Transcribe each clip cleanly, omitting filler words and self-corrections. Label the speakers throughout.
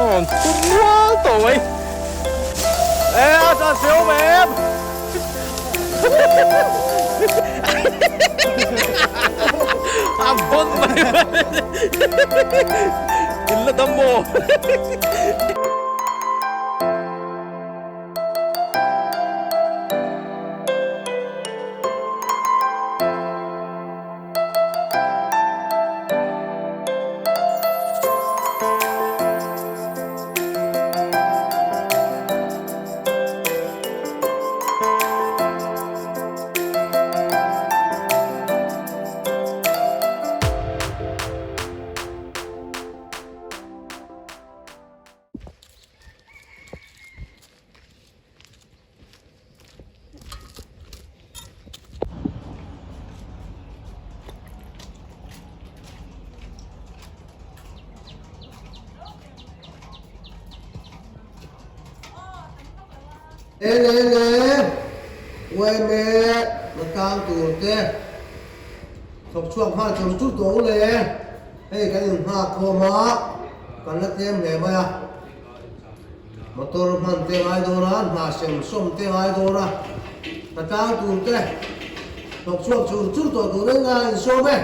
Speaker 1: Rawn phur rual tawh mai. E a chan se awm em? A bon mai mai. In la dam maw?
Speaker 2: Le le le, uaime na tang tur te thawk chhuak nghal chur chur tawh u le, hei kan inghak khawm a, kan la tlem hle mai a. Motor hman te ngai dawn a, hna sem sawm te ngai dawn a, hna tlang tur te thawk chhuak chur chur tawh tur reng a insawm e.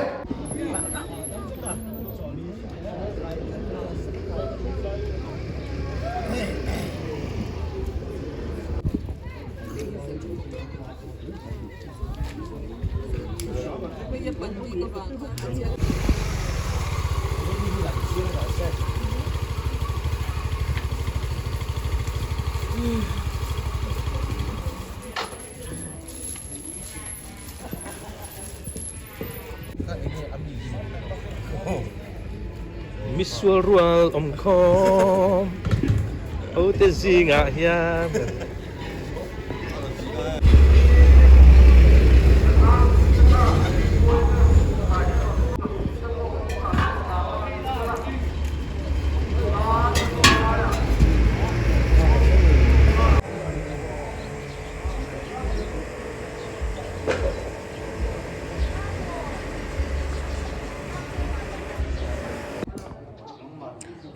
Speaker 1: Misual rual awm khawm ho te zingah hian.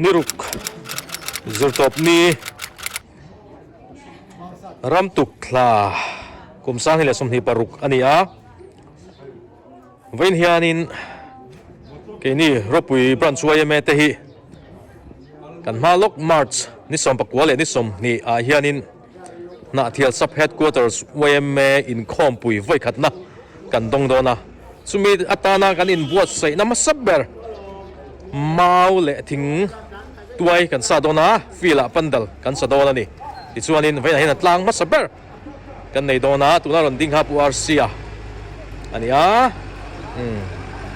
Speaker 1: Ni ruk zirtawp ni. Ram tuk thla kum 2026 a ni a, vawiin hianin keini Ropui Branch yma te hi kan hma lawk March ni 19 leh ni 20 ah hianin Hnahthial Sub Headquarters yma inkhawmpui vawikhatna kan dawng dawn a, chumi atana kan inbuatsaihna hmasa ber mau leh thing tuai kan sa dawn a, field ah pandal kan sa dawn a ni. Tichuanin vawiinah hian a tlang hmasa ber kan nei dawn a, tuna rawn ding kha Pu Rc-a a ni a.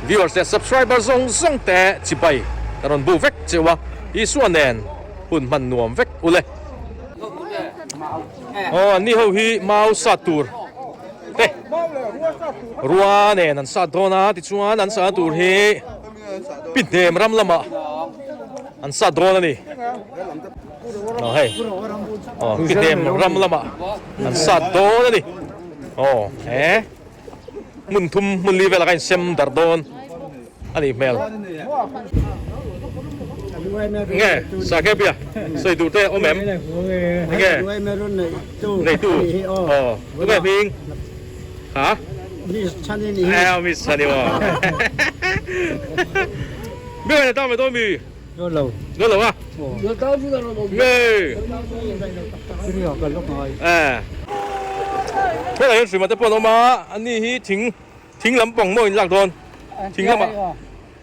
Speaker 1: Viewers leh subscriber zawng zawng te chibai ka rawn bu vek cheu a, Isua nen hun hman nuam vek u le. Aw an ni ho hi mau sat tur te rua nen an sat dawn a, tichuan an sahna tur hi Pihnem ram lamah an sat dawn a ni. Aw hei aw Pihnem ram lamah an sat dawn a ni. Aw he hmun thum hmun li velah kha insem darh dawn a nih hmel. Nge Sakepia sawi duh te awm em? Nge neitu aw tunge hming? Ha?
Speaker 2: Miss Chani ni
Speaker 1: hi. Eh, Miss Chani mo. Bi này tao mày tôi mì.
Speaker 2: Nó lâu.
Speaker 1: Nó lâu à? Nge. Eh. Thế là sui mà te pon oma ani hi thing thing lampang maw in lak dawn. Thing lama.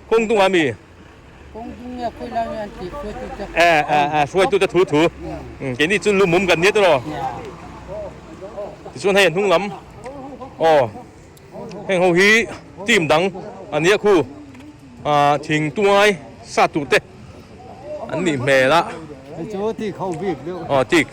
Speaker 1: Kawng tung a mi. Eh eh eh hruai tu te thu thu. Keini chu lumum kan nia tiraw. Tichuan hei an hnung lam aw heng ho hi team dang a nia khu ah thing tungai sa tur te an nih hmel a. Aw tik.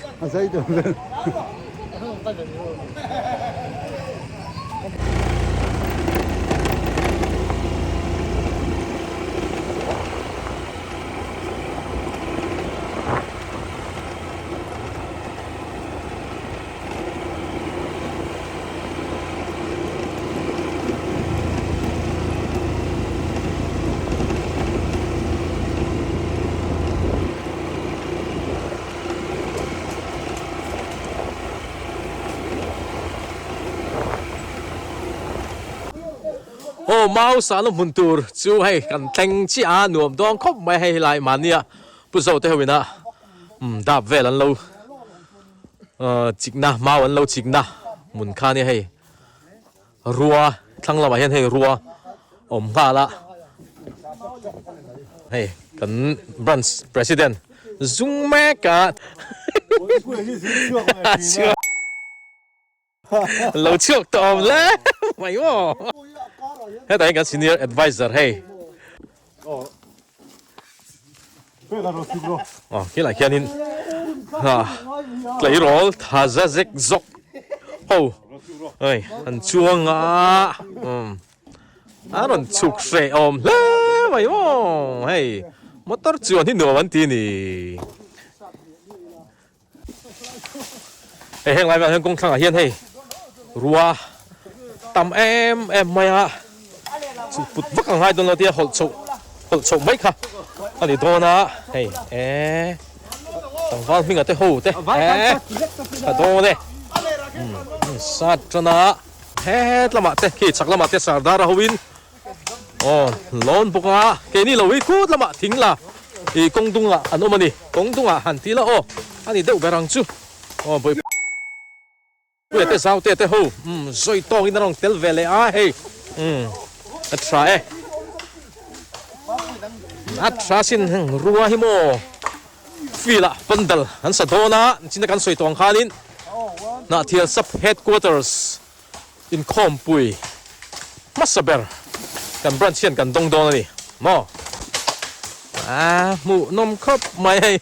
Speaker 1: Aw mau sahna hmun tur chu hei kan thleng chiah a nuam dawn khawp mai hei helai mahnia Pu Zote ho ina dap vel an lo chikna mau an lo chikna hmun kha nia hei rua thlang lamah hian hei rua awm nghal a hei kan branch president zung mek a Lo chhuak tawh awm hle mai maw. Hetah hian kan senior advisor hei. Aw khilai khianin tleirawl tha za zek zawk ho hei an chuang a a rawn chhuk hreh awm hle mai maw hei motor chuan hi nuam an ti a ni. Hei heng lai velah hian kawng thlangah hian hei rua tam em em mai a chu put vak ang ngai dawn lo tia hawlh chhoh hawlh chhoh mai kha a ni dawn a hei e tlangval hminga te ho te e tha dawn e sat tan a het lamah te khi chhak lamah te sardar a ho in Aw lawn bawk a, keini lo hi khut lamah thing la ih kawng dungah an awm a ni, kawng dungah han ti la aw a ni deuh ber ang chu aw Bawihpuia te Zaute te ho umm zawi tawngin a rawn tel ve leh a hei umm a tha e a tha sin heng rua hi maw field ah pandal an sa dawn a nichina kan sawi tawh ang khanin Hnahthial sub headquarters Inkhawmpui hmasa ber kan branch hian kan dawng dawn a ni maw? Aaa hmuhnawm khawp mai hei.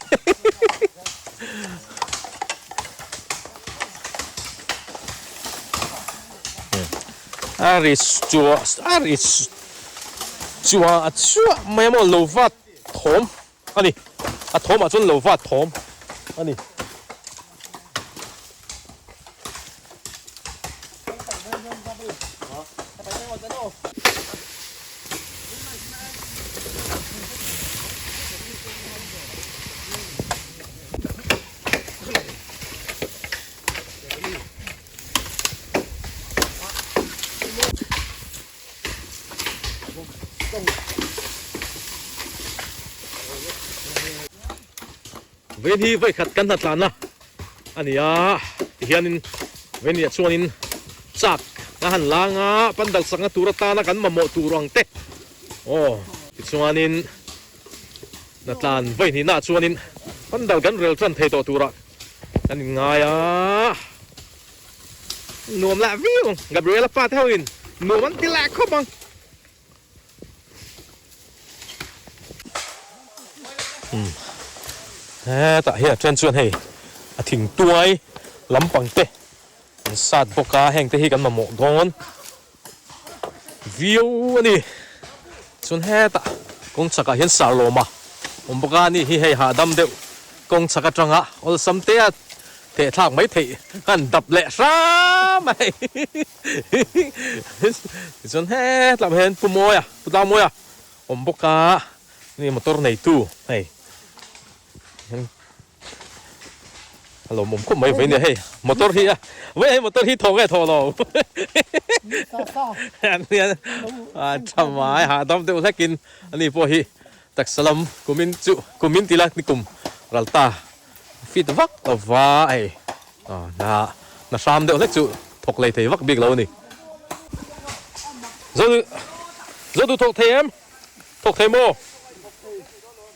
Speaker 1: A ri chua a ri chua a chua mai a maw lo vat thawm a ni a thawmah chuan lo vat thawm a ni. Vawiin hi vawikhat kan hnatlanna a ni a, tihianin vawiin ah chuanin chak a han lang a, pandal sakna tur atana kan mamawh tur ang te aw tichuanin hnatlan vawihnihna ah chuanin pandal kan rel tan thei tawh turah kan inngai a, nuam lah viau ang Gabriela pa te hoin nuam an ti leh khawp ang. Hetah hian then chuan hei a thing tuai lampang te an sat bawk a heng te hi kan mamawh dawn viau a ni chuan hetah kawng chhakah hian sarlawma awm bawk a ni hi hei hahdam deuh kawng chhak atanga awlsam te a theh thlak mai theih han dap leh hram a hei. Tichuan hetlam hian Pu Mawia, Pu Tlangmawia awm bawk a, ni motor neitu hei a lo awm khawp mai vei nia hei motor hi a vei hei motor hi thaw nge thaw lo a tha mai hahdam deuh hlekin ani pawh hi taksa lam kumin chu kumin tila ni kum ral ta. Fit vak lo va hei na na hram deuh hlek chu thawk lei thei vak bik lo a ni. Zo zo duh thawk thei em? Thawk thei maw?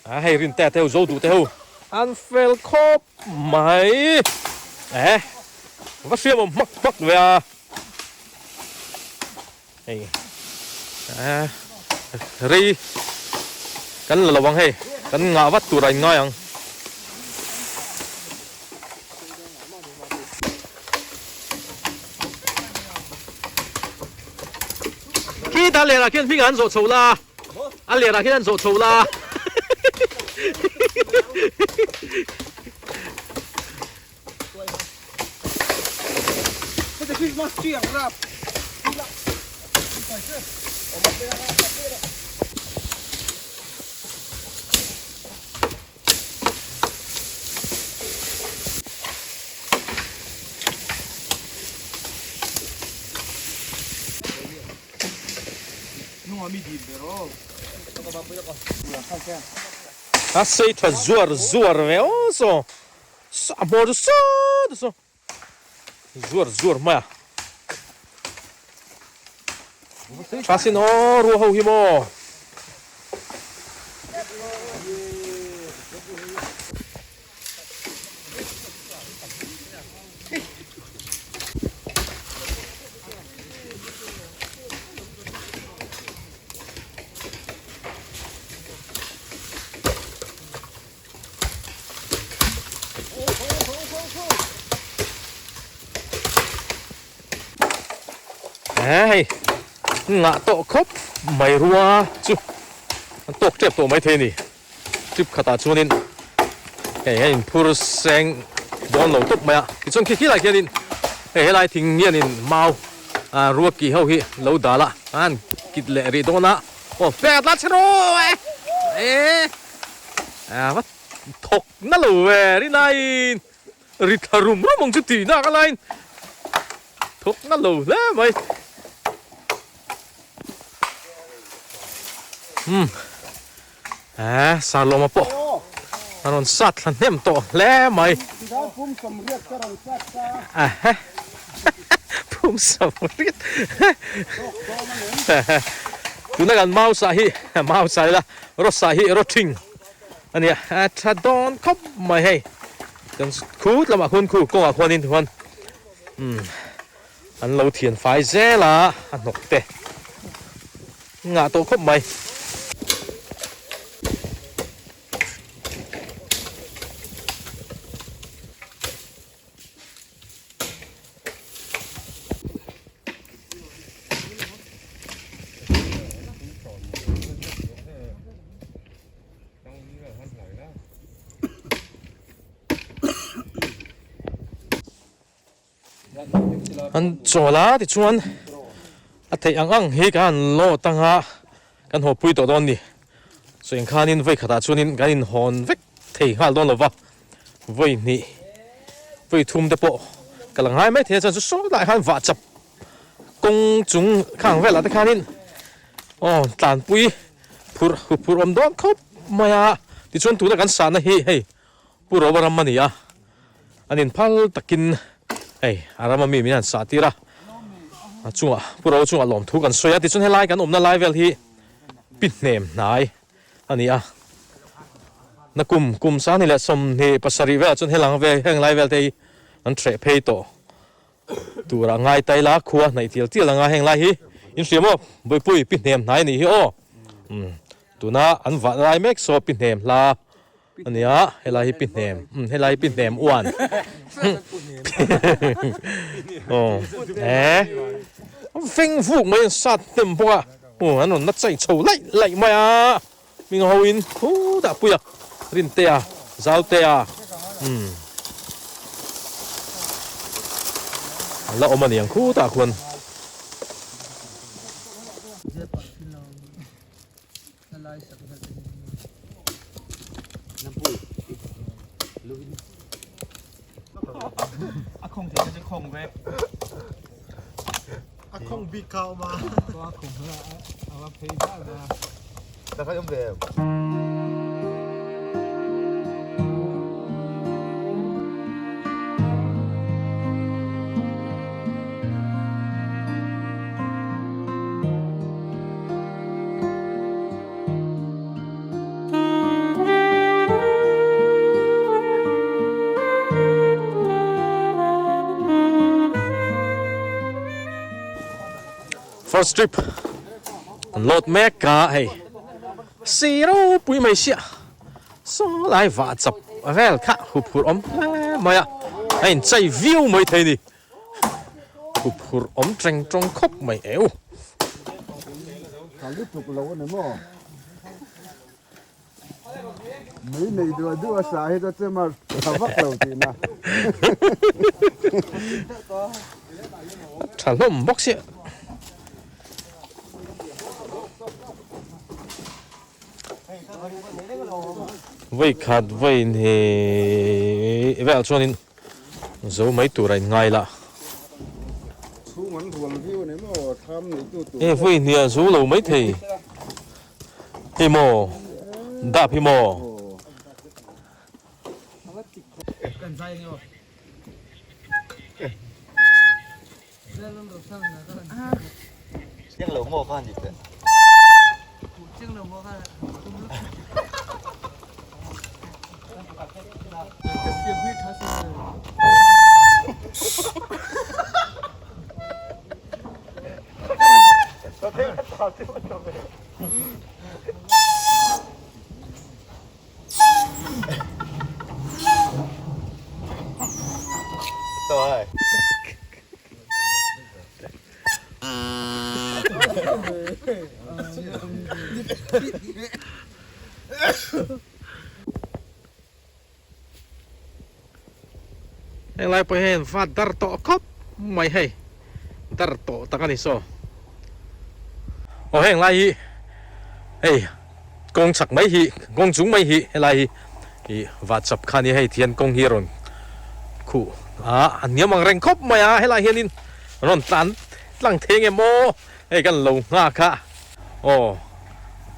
Speaker 1: A hei rin te te ho zo duh te ho an fel khawp mai. Eh va hriam awm hmak hmak ve a. Hei eh rei kan la lo ang hei kan ngah vat tur a in ngai ang. Khita lerah khian hming an zawh chho la a lerah khian an zawh chho la. A sei tha zuar zuar ve aw saw a hmawr chu sawt a saw zuar zuar mai a tha sin aw ruah ho hi maw. Hei ngah tawh khawp mai rua chu an tawk tep tawh maithei a ni. Trip khatah chuanin hei a inphur seng dawn lo tawp mai a, tichuan khi khilai khianin hei helai thing hianin mau ah ruak kih ho hi lo dal a, a han kit leh rih dawn a, aw pek a tla chhe rawh e eh a va thawk na lo ve rinaiin ri thla rum rum ang chu tih nak a laiin thawk na lo hle mai. Umm eh Saloma pawh a rawn sat thla hnem tawh hle mai ahe phum sawmriat tuna kan mau sah hi mau sah ila rawt sah hi rawt thing a nia a tha dawn khawp mai hei kan khut lamah khuan khu kawngah khuanin tichuan umm. An lo thian fai zel a, a hnawk te ngah tawh khawp mai. An chawl a tichuan a theih ang ang hi kan han lawt ang a kan haw pui tawh dawn a ni chu eng khanin vawi khatah chuanin kan inhawn vek thei nghal dawn lo va vawi hnih vawi thum te pawh ka la ngai mai thei a chuan chu saw lai khan vah chap kawng chung khang velah te khanin aw tlanpui phurh phurh awm dawn khawp mai a tichuan tuna kan sahna hi hei Pu Roba ram a ni a, an inphal takin hei a rama mi min han sah tir a, a chungah Pu Roba chungah lawmthu kan sawi a, tichuan helai kan awmna lai vel hi pi hnem hnai a ni a, nakum kum sani leh 27 velah chuan helang vel heng lai vel te hi an threh phei tawh tura ngai ta ila khua hnaih tial tial anga heng lai hi in hria maw Bawihpui pi hnem hnai a nih hi aw tuna an vah lai mek saw pi hnem hla. A nia, helai hi pi hnem, umm helai hi pi hnem uan. Aw, he feng vuk mai an sat hnem bawk a, aw an rawn la chai chho laih laih mai a, hming ho in khutah pui a, Rintea, Zautea, umm an la awm a niang khutah khuan. First trip an load mek a hei si ropui mai sia saw lai vah chap vel kha huphurh awm hle mai a a inchei viau mai thei a ni. Huphurh awm teng tawng khawp mai eu.
Speaker 3: Tha lutuk lo a ni maw? Mei nei duah duah a sa hi chu chem a tha vak lo tihna.
Speaker 1: Tha hlawm bawk sia. Vawi khat vawi hnih vel chuanin. Zo mai tur a inngai la.
Speaker 3: Chhung an rual viau a ni maw? Thlam neitu tur.
Speaker 1: Hei vawi hnih a zo lo maithei. Hei maw? Dap hi maw? Heng lai pawh hian vat dar tawh khawp mai hei dar tawh tak a ni saw aw heng lai hi hei kawng chak mai hi kawng chung mai hi helai hi ih vat chap kha a nia hei tihian kawng hi a rawn khuh a a hniam ang reng khawp mai a helai hianin rawn tlan tlang thei nge maw hei kan lo nghak a aw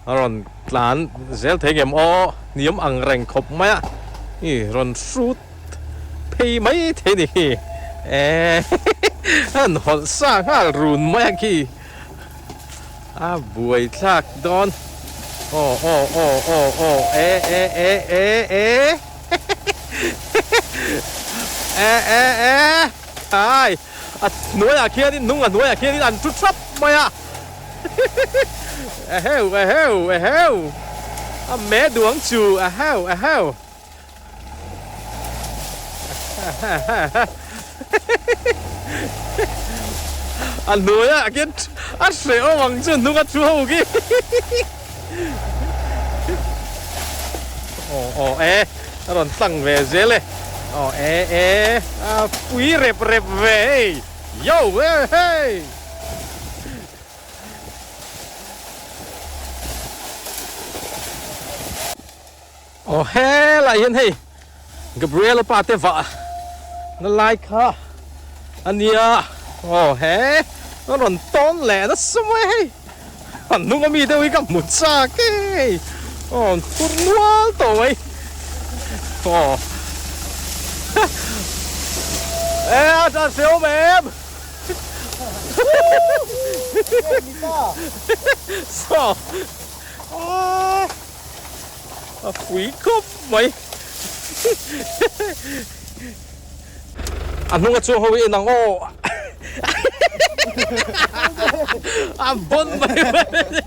Speaker 1: a rawn tlan zel thei nge maw hniam ang reng khawp mai a ih rawn hrut phei mai thei a ni hi eh a rawn hawlh sa nghal run mai a khi a buai thlak dawn aw aw aw aw aw e e e e e e e e khai a hnuaiah khianin hnung a hnuaiah khianin an thu thap mai a eheu eheu eheu a me duang chu eheu eheu. A hnuaiah khian a hrehawm ang chu hnung a thu ho khi. Aw aw e a rawn tlang ve zel e. Aw e e a pui rep rep ve hei. Yo e hei. Aw helai hian hei Gabriela pa te vah na lai kha a nia aw he a rawn tawn leh nasa mai hei a hnung ami deuh hi ka hmu chak e hei aw an phur nual tawh mai aw e a tan hre awm em saw A pui khawp mai. A hnunga chuang ho hi en ang aw. A bon mai mai.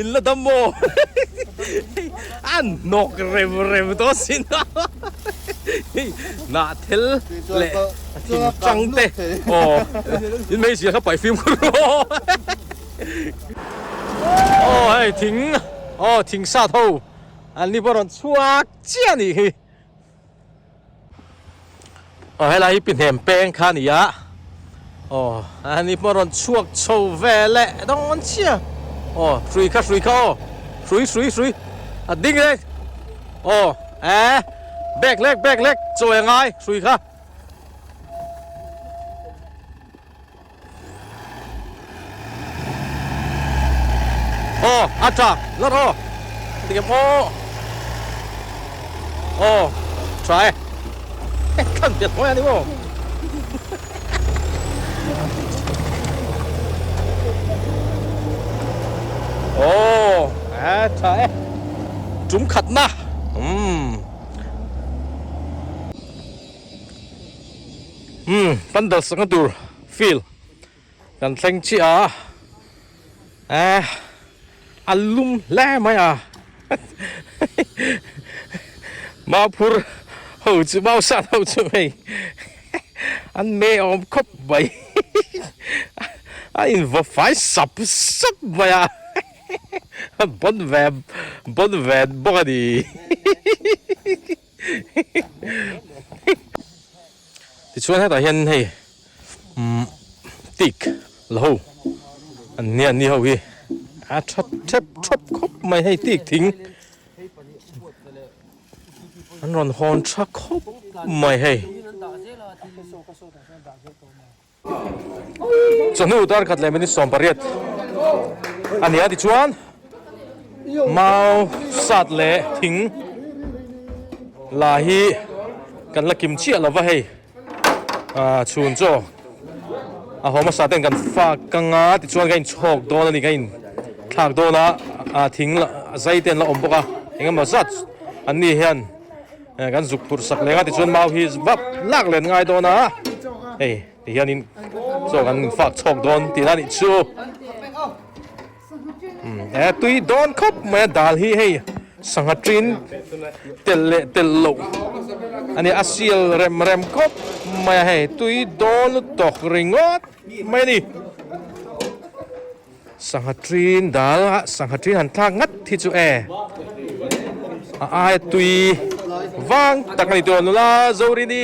Speaker 1: In la dam maw? A hnawk rem rem tawh sin a. Nah thel leh thing tang te. Aw. In hmeichhia kha paih fimkhur rawh. Aw hei thing aw thing sat ho an ni pawh rawn chhuak chiah a nih hi aw helai hi pi hnem peng kha a ni a aw an ni pawh rawn chhuak chho ve leh dawn chiah aw hrui kha hrui kha aw hrui hrui hrui a ding reng aw eh bag lek bag lek chawi a ngai hrui kha. Aw a tha la rawh ti em aw aw tha e khan pian hawi a ni maw aw a tha e tum khat na umm. Umm pandal sakna tur field kan thleng chiah a eh a lum hle mai a mau phur ho chu mau sat ho chu hei an me awm khawp mai a invaw fai sap sap mai a bawn ve bawn ve bawk a ni. Tichuan hetah hian hei umm tik la ho an nia ni ho hi a tha thep thawp khawp mai hei tik thing an rawn hawn tha khawp mai hei. Chawhnu dar khat leh minute 18 a ni a tichuan mau sat leh thing la hi kan la kim chiah lova hei ah chhun chaw a haw hmasa ten kan fak kang a tichuan ka inchhawk dawn a ni ka in thlak dawn a ah thing la zai te an la awm bawk a engemaw zat an ni hian. Kan zuk phurh sak leng a tichuan mau hi vap lak len ngai dawn a, hei ti hianin chaw kan infak chhawk dawn tihna a nih chu. E tui dawn khawp mai a dal hi hei sangha tin telh leh telh loh a ni a sial rem rem khawp mai a hei tui dawn lutuk ringawt mai a ni. Sangha ṭin dal a sangha ṭin han thlak ngat hi chu e a aia tui vang tak a ni tawh nula Zorini.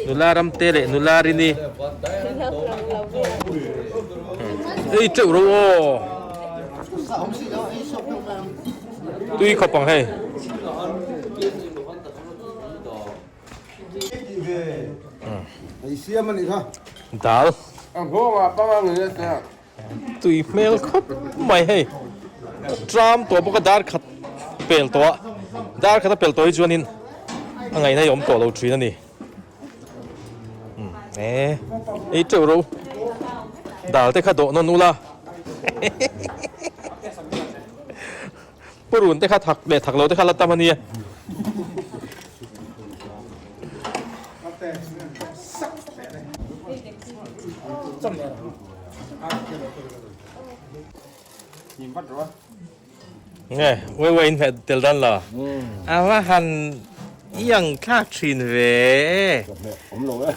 Speaker 1: Nula Ramte leh nula Rini ei teuh ro aw. Tui khawp ang hei. Dal. Tui hmel khawp mai hei. Tram tawh bawk a dar khat pel tawh a. Dar khat a pel tawh hi chuanin a ngaihna hi a awm tawh lo thin a ni. E ei teuh ro. Dal te kha dawh nawn ula. Purun te kha thak leh thak lo te kha la tam a nia. Nge uai uai in hmeh tel dan la. A va han iang thlak thin ve.
Speaker 3: Awm lo e.